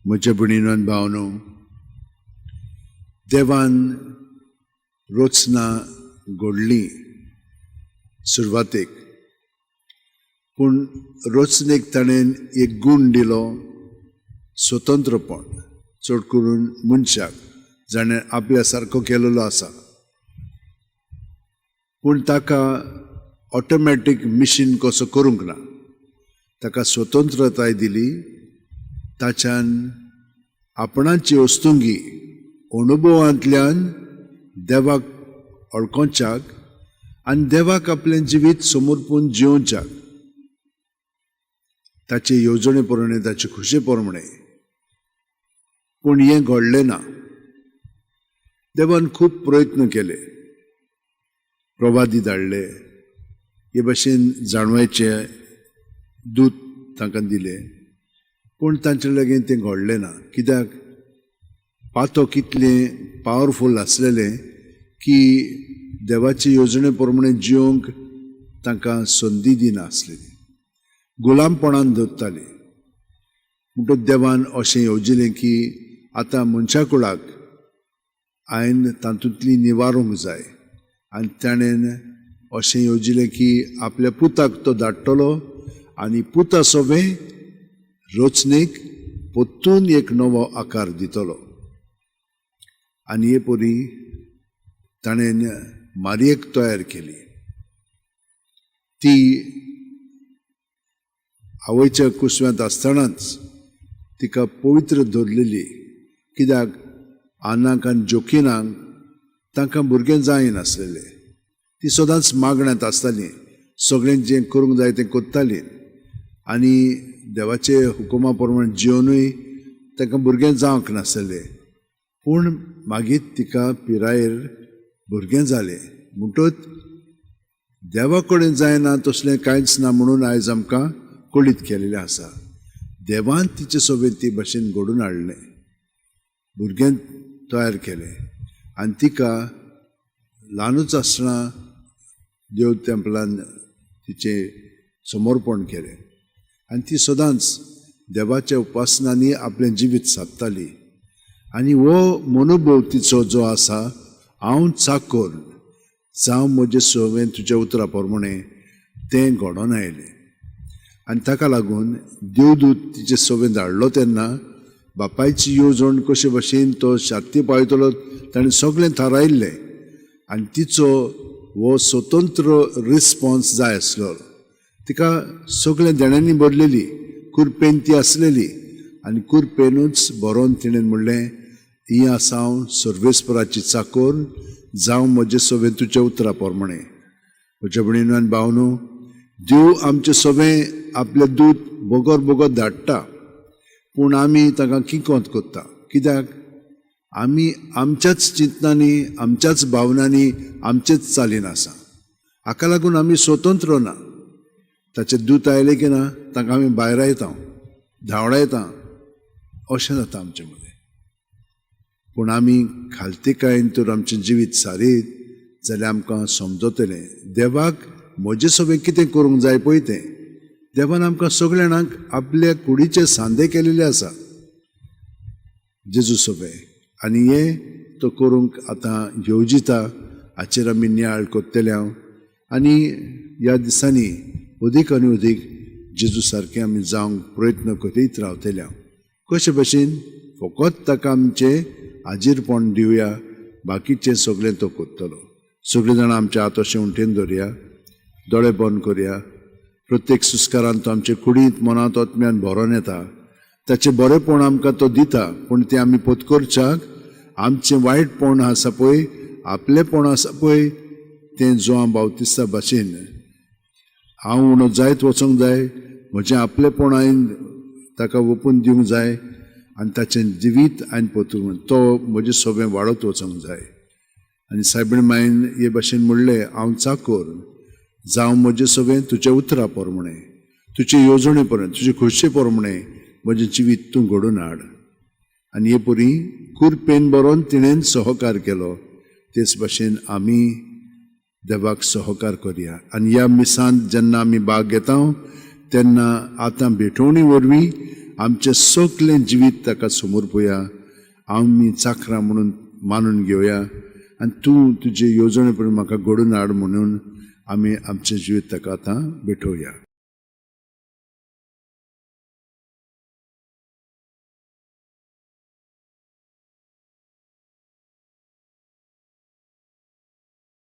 म्हज्या भयणीन भावनो, देवान रचना घडली सुरवातेक, पूण रचनेक ताणें एक गूण दिलो, स्वतंत्रपण, चड करून मनशाक जाणें आपल्या सारको केलेलो आसा. पूण ताका ऑटोमॅटीक मिशीन कसो करूंक ना, ताका स्वतंत्रताय दिली. ताच्यान आपणाची वस्तुंगी अनुभवांतल्यान देवाक वळखोवच्याक आनी देवाक आपलें जिवीत समर्पून जिवोवच्याक, ताचे येवजणे प्रमाणे, ताचे खुशे प्रमाणे. पूण हें घडलें ना. देवान खूब प्रयत्न केले, प्रवादी धाडले, हे भाशेन जाणवायचे दूत तांकां दिले, पूण तांचे लागीं तें घडलें ना. कित्याक पातो कितलें पावरफूल आसलेलें की देवाचे येवजणे प्रमाणे जिवंक तांकां संदी दिनासलेली, गुलामपणान दवरताली. म्हणटकच देवान अशें येवजिलें की आतां मनशा कुळाक हांवें तातूंतली निवारूंक जाय. आनी ताणें अशें येवजिलें की आपल्या पुताक तो धाडटलो आनी पुता सोबें रचनेक परतून एक नवो आकार दितलो. आनी हे परी ताणें मारयेक तयार केली. ती आवयच्या कुसव्यांत आसतनाच तिका पवित्र दवरलेली, कित्याक आनाक आनी जोकिनाक तांकां भुरगें जायनासलेलें. ती सदांच मागण्यांत आसताली, सगळें जें करूंक जाय तें करताली आनी देवाचे हुकुमा प्रमाण जिवनूय तांकां भुरगें जावंक नासलें. पूण मागीर तिका पिरायेर भुरगें जालें. म्हणटच देवा कडेन जायना तसलें कांयच ना म्हणून आयज आमकां कळीत केलेलें आसा. देवान तिचे सोबेत ती भाशेन घडून हाडलें, भुरगें तयार केलें आनी तिका ल्हानूच आसतना देव तेंपलान तिचें समर्पण केलें आनी ती सदांच देवाच्या उपासनांनी आपलें जिवीत सादताली. आनी हो मनोभव तिचो जो आसा, हांव चाकर, जावं म्हजें सवें तुज्या उतरा प्रमाणें, तें घडोवन आयलें. आनी ताका लागून देवदूत तिचे सवें धाडलो तेन्ना बापायची येवजण कशे भशेन तो शाती पावयतलो ताणें सगळें थारायल्लें. आनी तिचो हो स्वतंत्र रिस्पॉन्स जाय आसलो. तिका सगळें देण्यांनी भरलेली, कुरपेन ती आसलेली आनी कुरपेनूच बरोवन तिणें म्हणलें, ही आसा हांव सर्वेस्पराची चाकोर, जावं म्हजे सवें तुज्या उतरा प्रमाणें. म्हज्या भयणीनो आनी भावनो, देव आमचे सवें आपलें दूत बगर बगर धाडटा, पूण आमी तांकां किकोंत करता. कित्याक आमी आमच्याच चिंतनांनी, आमच्याच भावनांनी, आमचेच चालीन आसा. हाका लागून आमी स्वतंत्र ना. ताचे दूत आयले की ना तांकां आमी भायर येता, धांवडायता, अशें जाता आमचे मदें. पूण आमी खालतीकायेन तर आमचें जिवीत सारीत जाल्यार आमकां समजतलें देवाक म्हजे सोबें कितें करूंक जाय पळय तें. देवान आमकां सगळ्या जाणांक आपल्या कुडीचे सांदे केलेले आसा जेजू सोबें, आनी हें तो करूंक आतां येवजिता. हाचेर आमी नियाळ करतले हांव आनी ह्या दिसांनी अदीक आनी अदीक जेजू सारकें आमी जावंक प्रयत्न करीत रावतले हांव. कशे भशेन फकत ताका आमचें हाजीरपण दिवया, बाकीचें सगळें तो करतलो. सगळीं जाणां आमच्या हात अशें उंटेन धरया, दोळे बंद करया. प्रत्येक सुस्कारान तो आमचे कुडींत, मनांत, आत्म्यान भरोन येता. ताचें बरेंपण आमकां तो दिता, पूण तें आमी पत्करच्याक आमचें वायटपण आसा पळय, आपलेपण आसा पळय, तें जुआंव बावतिस्ता भाशेन हांव उणो जायत वचोंक जाय. म्हजें आपलेपण हांवें ताका ओपून दिवंक जाय आनी ताचें जिवीत हांवें पोतून तो म्हजें सोबें वाडत वचोंक जाय. आनी सायबीण मायन हे भाशेन म्हणलें, हांव चाकोर, जावं म्हजें सोबें तुज्या उतरा प्रमाणें, तुजे येवजणे प्रमाणें, तुजे खोशये प्रमाणें म्हजें जिवीत तूं घडोवन हाड. आनी हे परी कुरपेन बरोवन तिणेन सहकार केलो. तेच भाशेन आमी देवाक सहकार करया. आनी ह्या मिसांत जेन्ना आमी भाग घेता तेन्ना आतां भेटवणी वरवीं आमचें सगळें जिवीत ताका समर्पया. आमी चाकरां म्हणून मानून घेवया आनी तूं तुजे येवजणे प्रमाण म्हाका घडून हाड म्हणून आमी आमचें जिवीत ताका आतां भेटोवया.